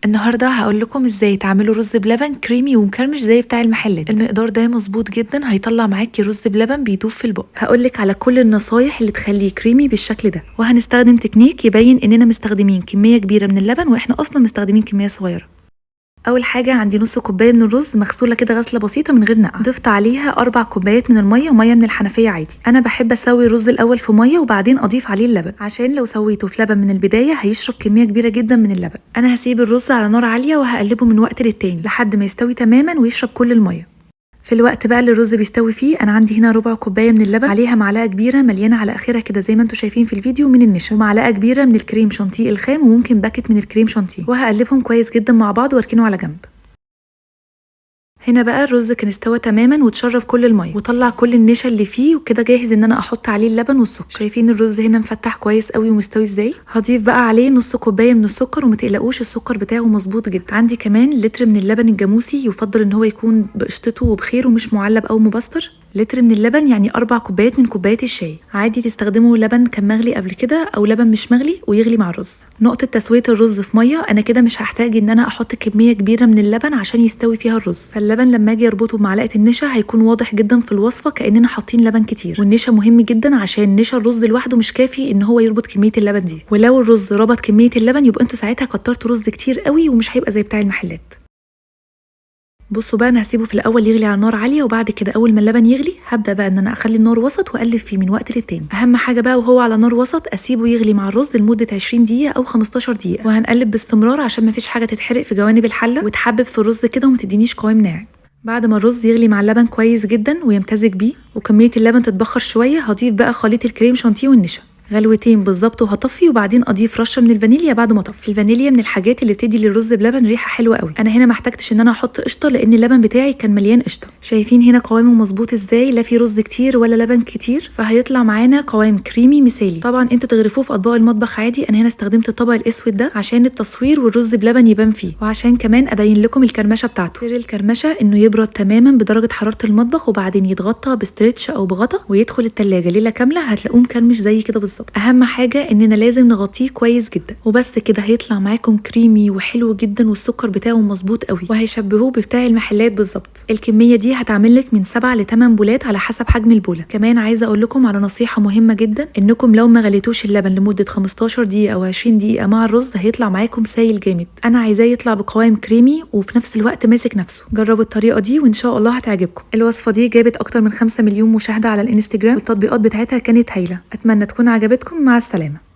النهارده هقول لكم ازاي تعملوا رز بلبن كريمي ومكرمش زي بتاع المحلات. المقدار ده مظبوط جدا، هيطلع معاكي رز بلبن بيدوب في البق. هقول لك على كل النصايح اللي تخليه كريمي بالشكل ده، وهنستخدم تكنيك يبين اننا مستخدمين كمية كبيرة من اللبن واحنا اصلا مستخدمين كمية صغيرة. اول حاجة عندي نص كوباية من الرز مغسوله كده غسله بسيطة من غير نقع، ضفت عليها 4 كوبايات من المية ومية من الحنفية عادي. انا بحب اسوي الرز الاول في مية وبعدين اضيف عليه اللبن، عشان لو سويته في لبن من البداية هيشرب كمية كبيرة جدا من اللبن. انا هسيب الرز على نار عالية وهقلبه من وقت للتاني لحد ما يستوي تماما ويشرب كل المية. في الوقت بقى اللي الرز بيستوي فيه، انا عندي هنا ربع كوباية من اللبن، عليها معلقه كبيرة مليانة على اخرها كده زي ما انتم شايفين في الفيديو من النشا، ومعلقة كبيرة من الكريم شانتيه الخام، وممكن باكت من الكريم شانتيه، وهقلبهم كويس جدا مع بعض واركنه على جنب. هنا بقى الرز كان استوى تماما واتشرب كل المية وطلع كل النشا اللي فيه، وكده جاهز ان انا احط عليه اللبن والسكر. شايفين الرز هنا مفتح كويس قوي ومستوي ازاي. هضيف بقى عليه نص كوباية من السكر، وما تقلقوش السكر بتاعه مظبوط جدا. عندي كمان لتر من اللبن الجاموسي، يفضل ان هو يكون بقشطته وبخيره ومش معلب او مبستر. لتر من اللبن يعني 4 كوبايات من كوبايات الشاي. عادي تستخدموا لبن كان مغلي قبل كده او لبن مش مغلي ويغلي مع الرز. نقطة تسويه الرز في مية، انا كده مش هحتاج ان انا احط كمية كبيرة من اللبن عشان يستوي فيها الرز، فاللبن لما اجي اربطه بمعلقه النشا هيكون واضح جدا في الوصفة كاننا حاطين لبن كتير. والنشا مهم جدا عشان نشا الرز لوحده مش كافي ان هو يربط كمية اللبن دي، ولو الرز ربط كمية اللبن يبقى انتوا ساعتها كترتوا رز كتير قوي ومش هيبقى زي بتاع المحلات. بصوا بقى، انا هسيبه في الاول يغلي على نار عالية، وبعد كده اول ما اللبن يغلي هبدا بقى ان انا اخلي النار وسط واقلب فيه من وقت للتاني. اهم حاجة بقى وهو على نار وسط اسيبه يغلي مع الرز لمدة 20 دقيقة او 15 دقيقة، وهنقلب باستمرار عشان مفيش حاجة تتحرق في جوانب الحلة وتحبب في الرز كده وما تدينيش قوام ناعم. بعد ما الرز يغلي مع اللبن كويس جدا ويمتزج بيه وكمية اللبن تتبخر شوية، هضيف بقى خليط الكريم شانتيه والنشا، غلوتين بالظبط وهطفي، وبعدين اضيف رشه من الفانيليا بعد ما اطفي. الفانيليا من الحاجات اللي بتدي للرز بلبن ريحه حلوة قوي. انا هنا ما احتاجتش ان انا احط قشطه لان اللبن بتاعي كان مليان قشطه. شايفين هنا قوامه مظبوط ازاي، لا في رز كتير ولا لبن كتير، فهيطلع معانا قوام كريمي مثالي. طبعا انتوا تغرفوه في اطباق المطبخ عادي، انا هنا استخدمت الطبق الاسود ده عشان التصوير والرز بلبن يبان فيه، وعشان كمان ابين لكم الكرمشه بتاعته. سر الكرمشه انه يبرد تماما بدرجة حرارة المطبخ، وبعدين يتغطى ب stretch او بغطا ويدخل التلاجة ليلة كاملة، هتلاقوه مكرمش زي كده بالظبط. اهم حاجة اننا لازم نغطيه كويس جدا، وبس كده هيطلع معاكم كريمي وحلو جدا، والسكر بتاعه مظبوط قوي، وهيشبهوه بتاع المحلات بالظبط. الكمية دي هتعمل لك من 7 ل 8 بولات على حسب حجم البوله. كمان عايزه اقول لكم على نصيحة مهمة جدا، انكم لو ما غليتوش اللبن لمدة 15 دقيقة او 20 دقيقة مع الرز هيطلع معاكم سايل جامد. انا عايزاه يطلع بقوام كريمي وفي نفس الوقت ماسك نفسه. جربوا الطريقة دي وان شاء الله هتعجبكم. الوصفة دي جابت اكتر من 5 مليون مشاهده على الانستجرام، والتطبيقات بتاعتها كانت هايلة. اتمنى تكون عجبتكم. مع السلامة.